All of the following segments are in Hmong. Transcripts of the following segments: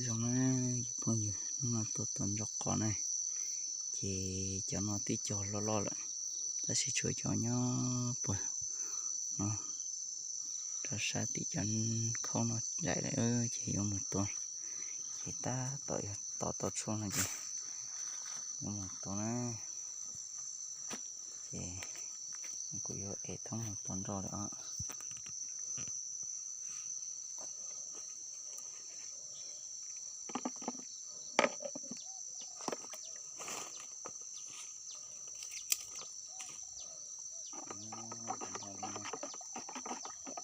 Zoo na, phooj ywg, hnub no tuaj tua nroj qos na, ces cov no twb cog loj loj lawm, tab sis tshuav cov nyob puag no rau sab tim cov khaub no zaim lawm, ces yuav mus tua, ces tab tom yuav tos tau tshuaj no ces yuav mus tua na, ces kuv yuav ev thoob mus tua nroj lawm os.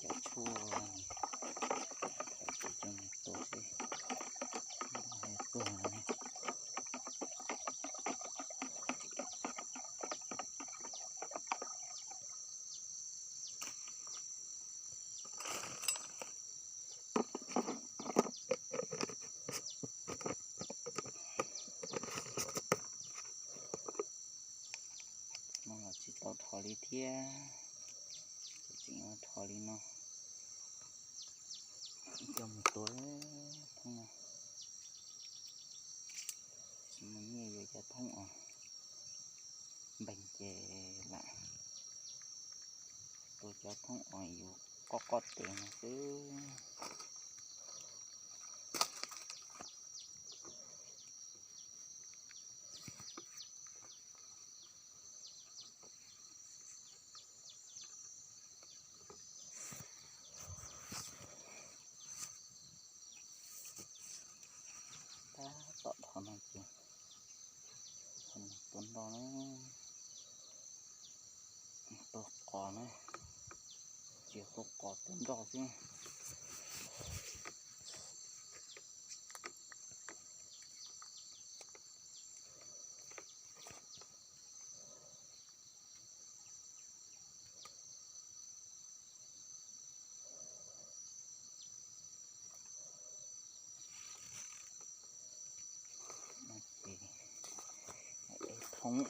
Cov tshuaj, cov tshuaj tua xwb, tuag. No los tsis tau dhos li thiab, ces tseem yuav dhos li no, coj mus tua thoob no. Tsis muaj nyiaj yuav cov thoob uas npeeg ces lam tua cov thoob uas yus qoj qoj tes no xwb. Tab tom dhos no ces tua nroj na, tua qos na, tsis tua qos tua nroj xwb. Ces ev thoob.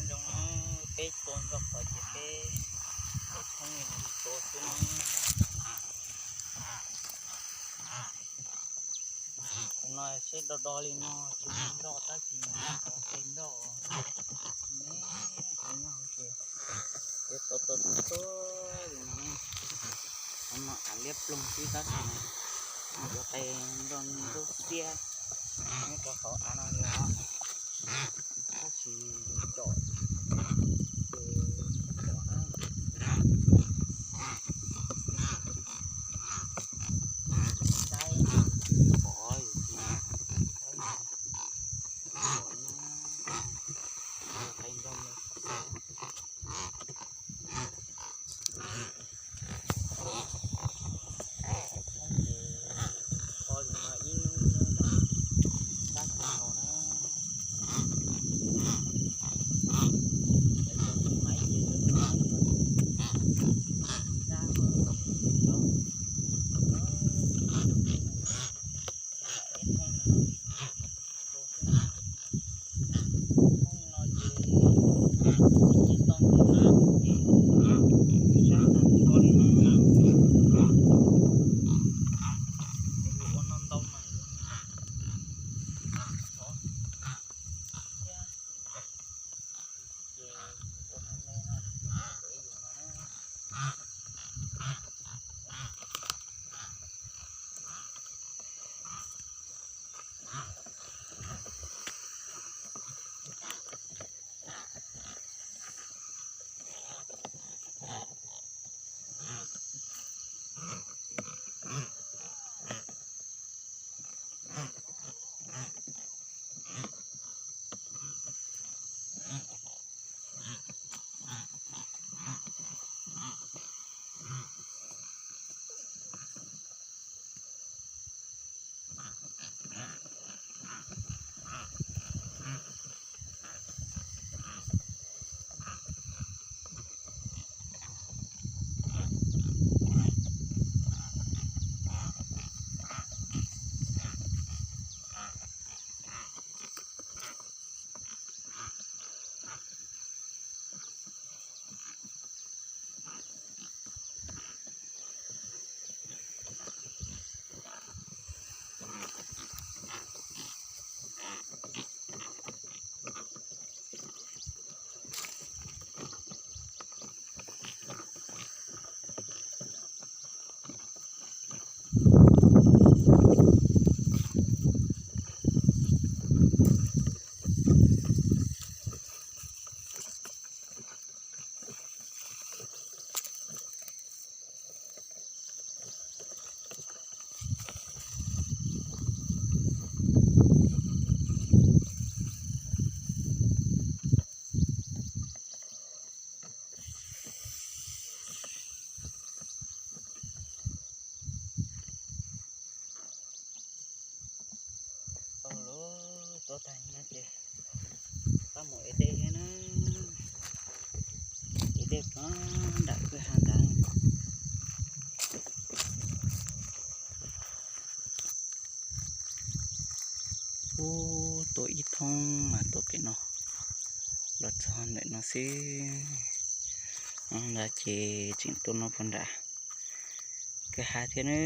Zoo, peb tua nrog qhov ces peb tua thoob li no tua xwb na. Tus no seb do do li no tsis nroj tab sis qhov qe nroj ne, nyob hauv ces peb tua tua tua li no. Qhov no av liab ploog xwb tab sis cov qe nroj ntub xiab nyob rau hauv av no li os. Tab sis com ces com na, saib pom yus tsis saib pom na, qe nroj mus txog ces kho li no ib hnub sab tsis nkaus na. Lawv cov tus maiv ces lawv mus sab mas es thoob li no, thoob li no ces tsis tau Ces rov qab mus ev dej thiab na, ev dej puag nram kwj ha ntawd. Ub, tuaj ib thoob mas tuaj pem no los txog ntawm no xwb. Ntawd ces tseem tuaj no puag nram kwj ha thiab na.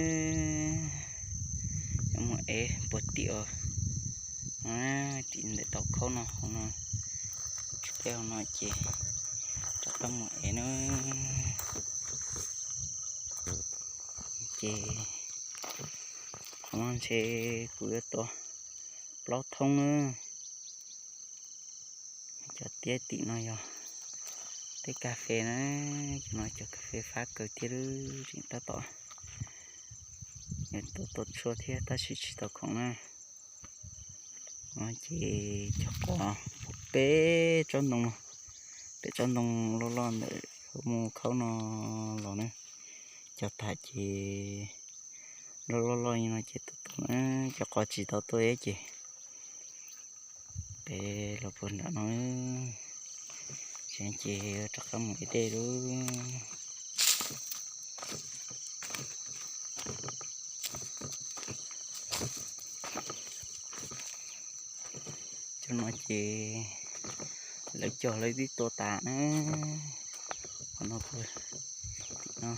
Yuav mus ev puag tim os, tim ntawm tau khaub no, hauv no, tsis peb hauv no ces rov qab mus ev na. Ces qhov no ntshe kuv yuav tua plaub thoob na. Cov tiab tim no yog teb kas fes na, cov no cov kas fes fab kawg thiab lub tseem tab tom yuav tua tua tshuaj thiab tab sis tsis tau khoom na. Ces cov qos pem tsob ntoo no, pem tsob ntoo loj loj ntawm mus khaub no los na, cog tag ces loj loj loj li no ces tua tua na, cov qos tsis tau tua ces peb los puag nram no, ces rov qab mus ev dej lawm. Cov no ces lawv cog lawv twb tua tas na. Qhov no, tim no,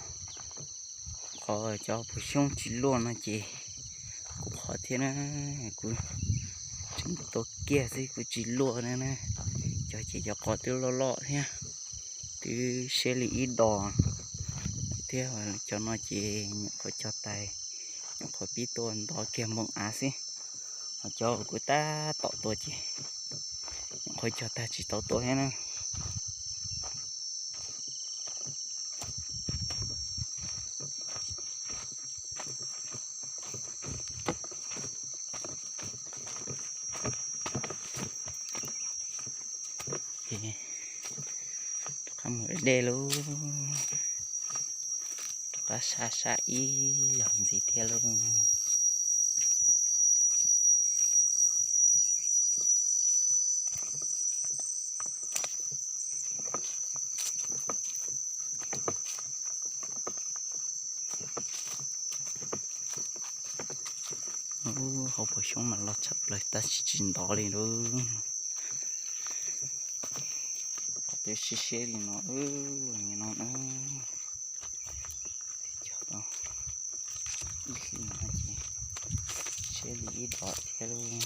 qhov cov puas xyoob tsis luaj no ces kuv qhov thiab na, kuv tseem tua kiag xwb kuv tsis luaj na na. Cog ces cov qos twb loj loj thiab, twb siab li ib dos thiab. Cov no ces nyuam qhuav cog tais, nyuam qhuav pib tua ntov kiag npoo av xwb. Ho cov kuv tab tom tua ces nyuam qhuav cog tag tsis tau tua thiab na. Rov qab mus dej lauj, rov qab sab sab ib zaug ntxiv thiab lauj. Hauv paus xyoob mas loj tshaj plaws tab sis tsis ntov li lauj. Qhov twb siab siab li no, no na, cog tau ib hlis no ces siab li ib dos thiab lauj.